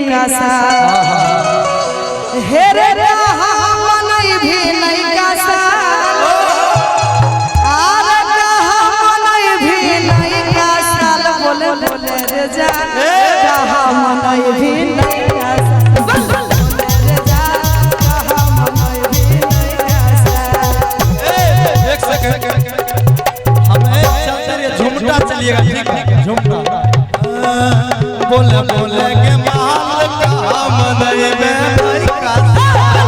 का साल। हे रे कहाँ मनई भी नहीं का साल, आरे कहाँ मनई भी नहीं का साल, बोले बोले रे जा कहाँ मनई भी नहीं का साल, बोले रे जा कहाँ मनई भी नहीं का साल। एक सेकंड, हमें चलते रहिए, झुमटा चलिएगा, ठीक है? झुमटा बोले बोले के माल कहाँ मनई में नहीं का साल,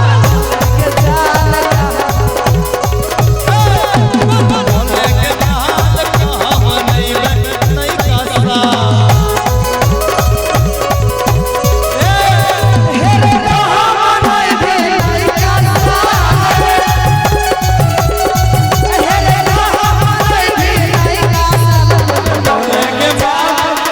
बोले के माल कहाँ मनई में नहीं का साल। हे रे कहाँ मनई भी नहीं का साल, हे रे कहाँ मनई भी नहीं का साल, बोले के माल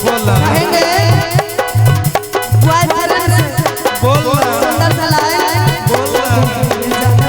बोला कहेंगे बुआ चरण से बोला सुंदर सा लाइन बोला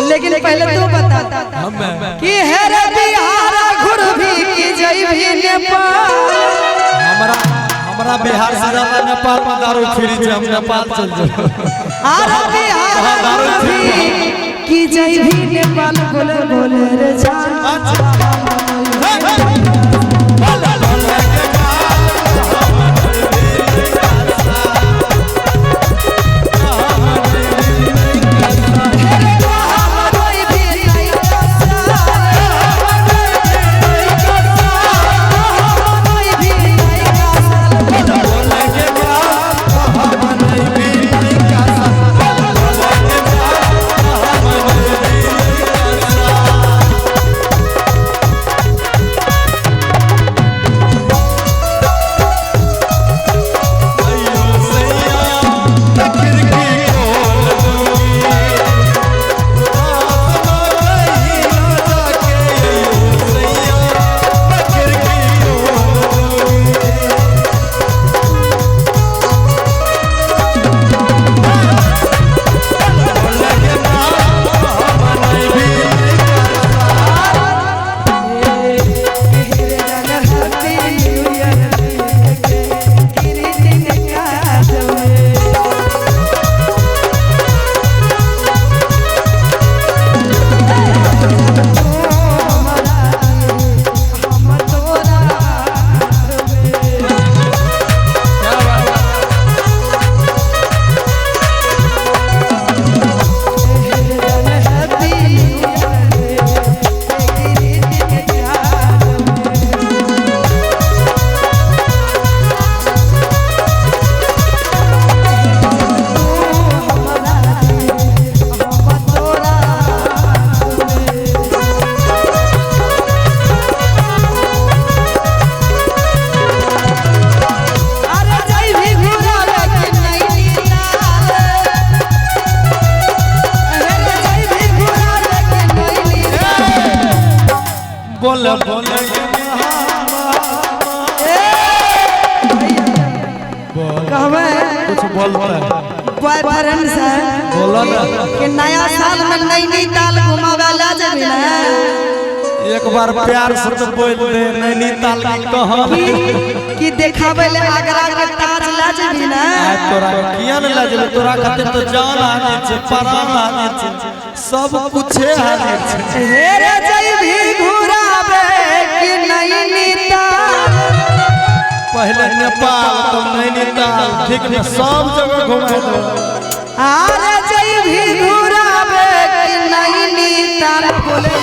लेकिन पहले तू बता कि हे रे बिहार घुरभी की जइभी नेपाल। हमरा हमरा बिहार से ज्यादा नेपाल में दारू फ्री छै, हम नेपाल चल जाओ। अरे बिहार घुरभी की जइभी नेपाल, बोले बोले रे जान। बोल बोल के बोल। कहबै कुछ बोलता है। बॉयफ्रेंड से बोलो ना। कि नया साल में नैनीताल घुमावे ला जेबी ना। एक बार प्यार से तो बोल दे, नैनीताल की कहां कि देखावे ले आगरा के ताज ला जेबी ना। आय तोरा किया ने ला जेबे, तोरा खातिर तो जान हाजिर छे, प्राण हाजिर छे, सब कुछे हाजिर छे। हे रे जइबी घुरावे कि नैनीताल। पहले नेपाल तो नैनीताल, ठीक ना, सब जगह घुमा दो। आरे जइबी घुरावे कि नैनीताल। बोले